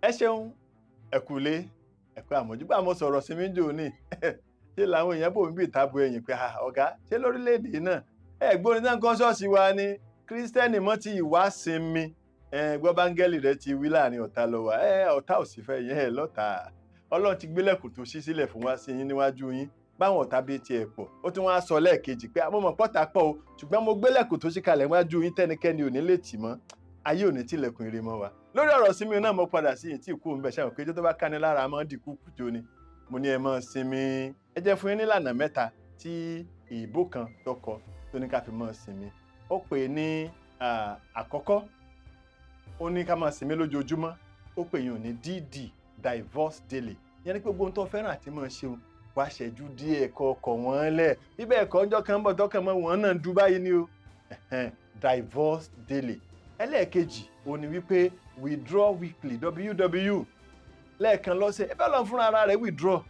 Ẹ ṣeun, ẹ kú ilé, ẹ kú àmójúbà. Mo sọ̀rọ̀ sí mi jò ní ṣé làwọn èèyàn bò ń bì tábù ẹ̀yìn pé ọ̀gá, ṣé lórílẹ̀‐èdè náà ẹ gbórin náà kọ́ ṣọ́ọ̀ṣì wa ni kírísítẹ́nì mọ́ ti ìwá sinmi? Gbọ́ báńgẹ́lì rẹ ti wí láàrin ọ̀tá lọ wá. Ọ̀tá ò sì fẹ́ yẹn ẹ lọ́ta. Ọlọ́run ti gbélẹ̀kùn tó ṣí sílẹ̀ fún wa sí yín níwájú yín. Báwọn ọ̀tá bíi tiẹ̀ pọ̀, ó tún wá sọ lẹ́ẹ̀kejì pé mo mọ̀ pọ́ta pọ̀ o, ṣùgbọ́n mo gbélẹ̀kùn tó ṣí kalẹ̀ níwájú yín, tẹ́nikẹ́ni ò ní lè tì mọ́. Ayé ò ní tilẹ̀kùn ire mọ́ wa. Lórí ọ̀rọ̀ sinmi náà, mo padà sí ìtì ìkú ń bẹ̀ ṣẹ́wọ̀n pé tó bá káni lára máa ń dìkú kùjọ ni. Mo ní ẹ máa sinmi. Ẹ jẹ́ fún yín nílànà mẹ́ta tí ìbò kan tọkọ tó ní ká fi máa sinmi. Ó pè é ní àkọ́kọ́, ó ní ká máa sinmi lójoojúmọ́. Ó pè yín ní DD, divorce daily. Ìyẹn ní pé gbogbo ohun tó fẹ́ràn àti máa ṣeun, wá ṣẹ́jú díẹ̀ kọ́ ọkọ̀ wọ́n lẹ̀. Bíbẹ̀ ẹ̀kọ́ ọjọ́ kan ń bọ̀ tọkàn mọ́ wọn náà dú báyìí ni o. Divorce daily. Ẹlẹ́ẹ̀kejì, ó ní wípé withdraw weekly, WW, lẹ́ẹ̀kan lọ́sẹ̀. Ẹ bá lọ fúnra ara rẹ̀ withdraw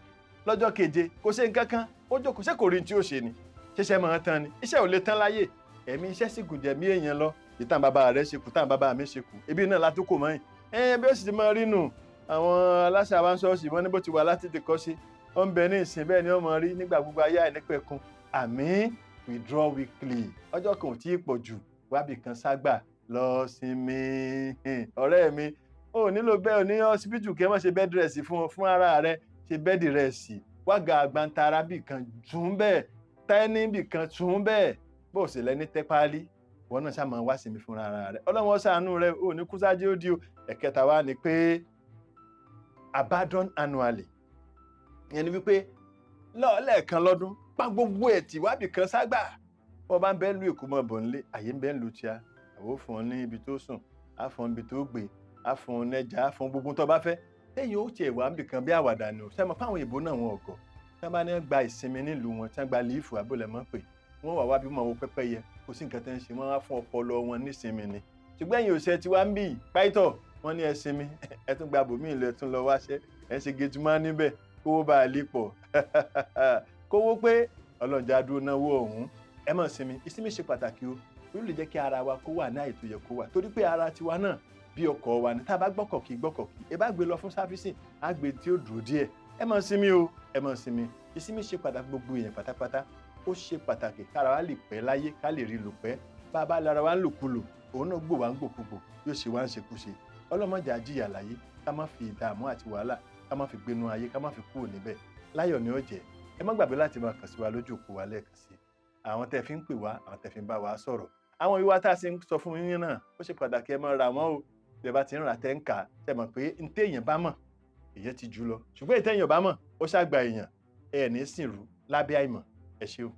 lọ́jọ́ keje, kò ṣe nǹkan kan, ó jókòó. Ṣé kò rí tí ó ṣe ni? Ṣẹṣẹ máa tán ni? Iṣẹ́ ò lè tán láyè. Ẹ̀mí iṣẹ́ sì gùn jẹ̀mí èèyàn lọ. Ìtàn bàbá rẹ̀ ṣe kù, tàn bàbá mi ṣe kù, ebi náà látúkò mọ́ ẹ̀ bí ó sì ti máa rí nù. Àwọn aláṣà wa ń ṣọ́ọ̀ṣì wọn ní bó ti wà láti ti kọ́ sí, ó ń bẹ ní ìsìn, bẹ́ẹ̀ ni ó máa rí nígbà gbogbo ayé àìnípẹ̀kun. Àmín. Withdraw weekly, ọjọ́ kan ò tí ì pọ̀ jù, wábì kan ságbà lọ sinmi. Ọ̀rẹ́ mi, ó nílò bẹ́ẹ̀ ò ní hospital kí ẹ má ṣe bed rest fún fún ara rẹ. Ṣe bed rest, wága àgbàntara bì kan tún bẹ́ẹ̀, tẹ́ní bì kan tún bẹ́ẹ̀, bó o sì lẹ́ni tẹ́ páálí wọn náà ṣáà máa wá sinmi fúnra ara rẹ. Ọlọ́run ṣàánú rẹ, ò ní kú sáájú ó di o. Ẹ̀kẹta wa ni pé abandon annually. Ìyẹn ni wípé lẹ́ẹ̀kan lọ́dún, pa gbogbo ẹ̀ tì, wábì kan ságbà. Wọ́n bá ń bẹ́ lu Èkó, mọ́ bọ̀ nílé, àyè ń bẹ́ ń lu tíá. Àwọn ò fún ọ ní ibi tó sùn, á fún ọ níbi tó gbé, á fún ọ nẹja, á fún ọ gbogbo tó bá fẹ́. Lẹ́yìn ó tiẹ̀ wá níbì kan bí àwàdà ni o. Ṣé mo fáwọn ìbò náà, wọn ọ̀gọ̀ tí wọ́n bá ní gba ìsinmi nílùú wọn, tí wọ́n gba leave àbúlẹ̀ mọ́ pé wọ́n wà wá bí wọ́n wo pẹ́pẹ́yẹ, kò sí nǹkan tẹ́ ń ṣe, wọ́n á fún ọpọlọ wọn nísinmi ni. Ṣùgbọ́n ẹ̀yin òṣìṣẹ́ tí wàá ń bì páìtọ̀, wọ́n ní ẹ sinmi, ẹ tún gba bòmíì lọ, ẹ tún lọ wáṣẹ́, ẹ ṣe gejumá níbẹ̀, kówó bá a lè pọ̀, kówó pé ọlọ́njà dúró náwó ọ̀hún. Ẹ má sinmi. Ìsinmi ṣe pàtàkì o. Ó lè jẹ́ kí ara wa kó wà ní àyè tó yẹ kó wà, torí pé ara tiwa náà bí ọkọ̀ wa ni. Tá a bá gbọ́kọ̀ kí gbọ́kọ̀ kí ẹ bá gbé lọ fún service, á gbé tí ó dúró díẹ̀. Ẹ má sinmi o, ẹ má sinmi. Ìsinmi ṣe pàtàkì, gbogbo èèyàn pátápátá, ó ṣe pàtàkì kára wa lè pẹ́ láyé, ká lè rí lò pẹ́. Bá a bá lára wa ń lòkulò, òun náà gbò wá ń gbòkugbò, yóò ṣe wá ń ṣekúṣe. Ọlọ́mọdé àjíyà láyé, ká má fi ìdààmú àti wàhálà, ká má fi gbénu ayé, ká má fi kúrò níbẹ̀ láyọ̀ ni ó jẹ́. Ẹ má gbàgbé láti máa kàn sí wa lójú òpó wa lẹ́ẹ̀kan sí, àwọn tẹ́ fi ń pè wá, àwọn tẹ́ fi ń bá wa sọ̀rọ̀, àwọn ìwà tá a sì ń sọ fún yín náà, ó ṣe pàtàkì. Ẹ máa ra wọn o. Bí ẹ bá ti ń rà tẹ́ ń kà á, ṣe mọ̀ pé n téèyàn bá mọ̀, èyàn ti jù lọ, ṣùgbọ́n ìtẹ́yàn bá mọ̀, ó ṣàgbà èèyàn. Ẹ ní sìnrú lábẹ́ àìmọ̀. Ẹ ṣé o.